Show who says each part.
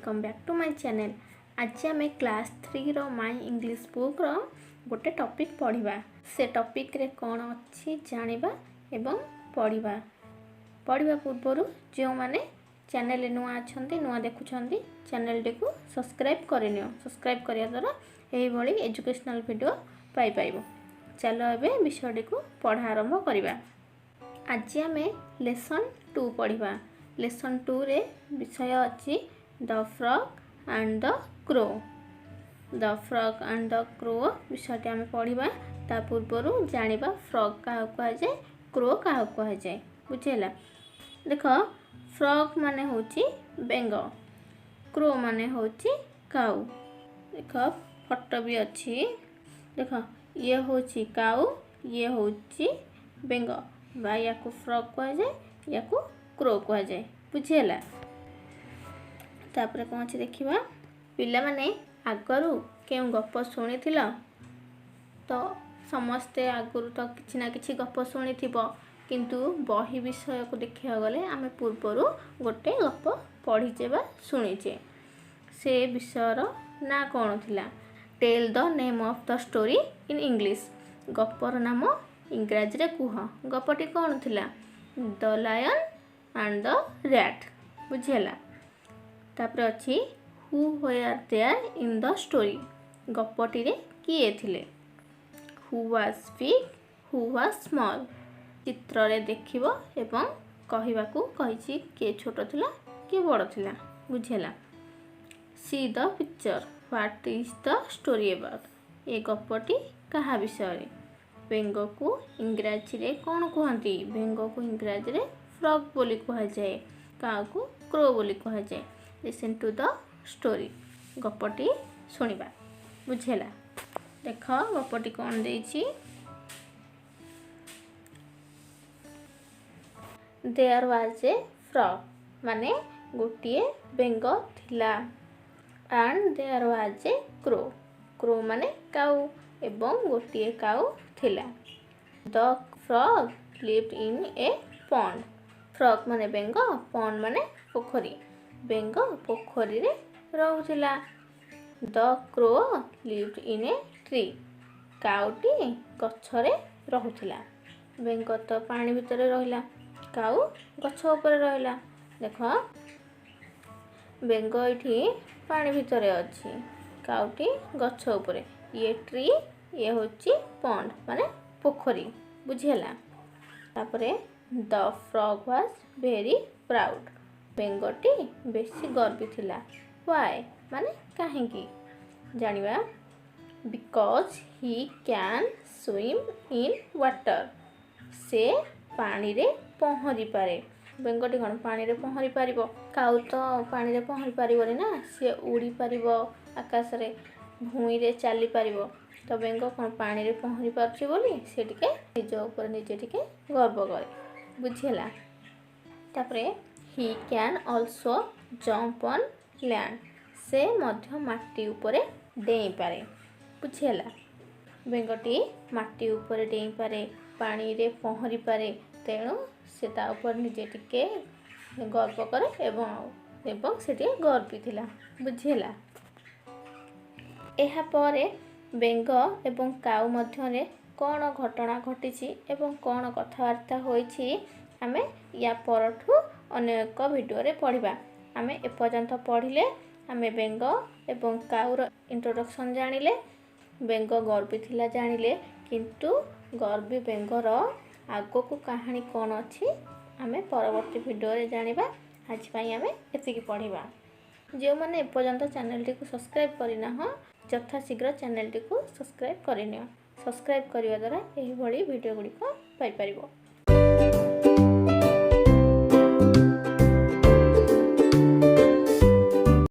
Speaker 1: Welcome back to my channel. ଆଜି ଆମେ class ଥ୍ରୀର ମାଇ English ବୁକ୍ର ଗୋଟେ ଟପିକ୍ ପଢ଼ିବା। ସେ ଟପିକ୍ରେ କ'ଣ ଅଛି ଜାଣିବା ଏବଂ ପଢ଼ିବା। ପଢ଼ିବା ପୂର୍ବରୁ ଯେଉଁମାନେ ଚ୍ୟାନେଲରେ ନୂଆ ଅଛନ୍ତି, ନୂଆ ଦେଖୁଛନ୍ତି, ଚ୍ୟାନେଲଟିକୁ ସବସ୍କ୍ରାଇବ୍ କରିନିଅ। ସବସ୍କ୍ରାଇବ୍ କରିବା ଦ୍ୱାରା ଏହିଭଳି ଏଜୁକେସନାଲ୍ ଭିଡ଼ିଓ ପାଇପାରିବ। ଚାଲ ଏବେ ବିଷୟଟିକୁ ପଢ଼ା ଆରମ୍ଭ କରିବା। ଆଜି ଆମେ ଲେସନ୍ 2 ପଢ଼ିବା। ଲେସନ୍ 2ରେ ବିଷୟ ଅଛି the frog and the crow. The frog and the crow ବିଷୟଟି ଆମେ ପଢ଼ିବା। ତା ପୂର୍ବରୁ ଜାଣିବା ଫ୍ରଗ୍ କାହାକୁ କୁହାଯାଏ, କ୍ରୋ କାହାକୁ କୁହାଯାଏ। ବୁଝିହେଲା? ଦେଖ, ଫ୍ରଗ୍ ମାନେ ହେଉଛି ବେଙ୍ଗ, କ୍ରୋ ମାନେ ହେଉଛି କାଉ। ଦେଖ, ଫଟୋ ବି ଅଛି। ଦେଖ, ଇଏ ହେଉଛି କାଉ, ଇଏ ହେଉଛି ବେଙ୍ଗ, ବା ୟାକୁ ଫ୍ରଗ୍ କୁହାଯାଏ, ୟାକୁ କ୍ରୋ କୁହାଯାଏ। ବୁଝିହେଲା? ତାପରେ କ'ଣ ଅଛି ଦେଖିବା। ପିଲାମାନେ, ଆଗରୁ କେଉଁ ଗପ ଶୁଣିଥିଲ? ତ ସମସ୍ତେ ଆଗରୁ ତ କିଛି ନା କିଛି ଗପ ଶୁଣିଥିବ, କିନ୍ତୁ ବହି ବିଷୟକୁ ଦେଖିବାକୁ ଗଲେ ଆମେ ପୂର୍ବରୁ ଗୋଟେ ଗପ ପଢ଼ିଛେ ବା ଶୁଣିଛେ। ସେ ବିଷୟର ନାଁ କ'ଣ ଥିଲା? Tell the name of the story in English. ଗପର ନାମ ଇଂରାଜୀରେ କୁହ। ଗପଟି କ'ଣ ଥିଲା? The lion and the rat. ବୁଝିହେଲା? ତାପରେ ଅଛି who were there in the story. ଗପଟିରେ କିଏ ଥିଲେ? Who was big, who was small. ଚିତ୍ରରେ ଦେଖିବ ଏବଂ କହିବାକୁ କହିଛି କିଏ ଛୋଟ ଥିଲା, କିଏ ବଡ଼ ଥିଲା। ବୁଝିହେଲା? See the picture. What is the story about? ଏ ଗପଟି କାହା ବିଷୟରେ? ବେଙ୍ଗକୁ ଇଂରାଜୀରେ କ'ଣ କୁହନ୍ତି? ବେଙ୍ଗକୁ ଇଂରାଜୀରେ ଫ୍ରଗ୍ ବୋଲି କୁହାଯାଏ, କାଉକୁ କ୍ରୋ ବୋଲି କୁହାଯାଏ। Listen to the story. ଗପଟି ଶୁଣିବା। ବୁଝିହେଲା? ଦେଖ, ଗପଟି କ'ଣ ଦେଇଛି। There was a frog, ମାନେ ଗୋଟିଏ ବେଙ୍ଗ ଥିଲା। And there was a crow, crow ମାନେ କାଉ, ଏବଂ ଗୋଟିଏ କାଉ ଥିଲା। The frog lived in a pond. Frog ମାନେ ବେଙ୍ଗ, ପଣ୍ଡ ମାନେ ପୋଖରୀ। ବେଙ୍ଗ ପୋଖରୀରେ ରହୁଥିଲା। The crow lived in a tree. କାଉଟି ଗଛରେ ରହୁଥିଲା। ବେଙ୍ଗ ତ ପାଣି ଭିତରେ ରହିଲା, କାଉ ଗଛ ଉପରେ ରହିଲା। ଦେଖ, ବେଙ୍ଗ ଏଇଠି ପାଣି ଭିତରେ ଅଛି, କାଉଟି ଗଛ ଉପରେ। ଇଏ ଟ୍ରି, ଇଏ ହେଉଛି ପଣ୍ଡ ମାନେ ପୋଖରୀ। ବୁଝିହେଲା? ତାପରେ the frog was very proud. ବେଙ୍ଗଟି ବେଶୀ ଗର୍ବୀ ଥିଲା। Why ମାନେ କାହିଁକି ଜାଣିବା। Because he can swim in water. ସେ ପାଣିରେ ପହଁରି ପାରେ। ବେଙ୍ଗଟି କ'ଣ ପାଣିରେ ପହଁରି ପାରିବ? କାଉ ତ ପାଣିରେ ପହଁରି ପାରିବନି ନା, ସିଏ ଉଡ଼ି ପାରିବ ଆକାଶରେ, ଭୂଇଁରେ ଚାଲିପାରିବ। ତ ବେଙ୍ଗ କ'ଣ ପାଣିରେ ପହଁରି ପାରୁଛି ବୋଲି ସେ ଟିକେ ନିଜ ଉପରେ ନିଜେ ଟିକେ ଗର୍ବ କରେ। ବୁଝିହେଲା? ତାପରେ he can also jump on land. ସେ ମଧ୍ୟ ମାଟି ଉପରେ ଡେଇଁପାରେ। ବୁଝିହେଲା? ବେଙ୍ଗଟି ମାଟି ଉପରେ ଡେଇଁପାରେ, ପାଣିରେ ପହଁରିପାରେ, ତେଣୁ ସେ ତା ଉପରେ ନିଜେ ଟିକେ ଗର୍ବ କରେ ଏବଂ ସେ ଟିକେ ଗର୍ବୀ ଥିଲା। ବୁଝିହେଲା? ଏହାପରେ ବେଙ୍ଗ ଏବଂ କାଉ ମଧ୍ୟରେ କ'ଣ ଘଟଣା ଘଟିଛି ଏବଂ କ'ଣ କଥାବାର୍ତ୍ତା ହୋଇଛି ଆମେ ୟା ପରଠୁ ଅନ୍ୟ ଏକ ଭିଡ଼ିଓରେ ପଢ଼ିବା। ଆମେ ଏପର୍ଯ୍ୟନ୍ତ ପଢ଼ିଲେ ଆମେ ବେଙ୍ଗ ଏବଂ କାଉର ଇଣ୍ଟ୍ରୋଡକ୍ସନ୍ ଜାଣିଲେ, ବେଙ୍ଗ ଗର୍ବୀ ଥିଲା ଜାଣିଲେ, କିନ୍ତୁ ଗର୍ବୀ ବେଙ୍ଗର ଆଗକୁ କାହାଣୀ କ'ଣ ଅଛି ଆମେ ପରବର୍ତ୍ତୀ ଭିଡ଼ିଓରେ ଜାଣିବା। ଆଜି ପାଇଁ ଆମେ ଏତିକି ପଢ଼ିବା। ଯେଉଁମାନେ ଏପର୍ଯ୍ୟନ୍ତ ଚ୍ୟାନେଲଟିକୁ ସବସ୍କ୍ରାଇବ୍ କରିନାହଁ, ଯଥାଶୀଘ୍ର ଚ୍ୟାନେଲଟିକୁ ସବସ୍କ୍ରାଇବ୍ କରିନିଅ। ସବସ୍କ୍ରାଇବ୍ କରିବା ଦ୍ୱାରା ଏହିଭଳି ଭିଡ଼ିଓ ଗୁଡ଼ିକ ପାଇପାରିବ।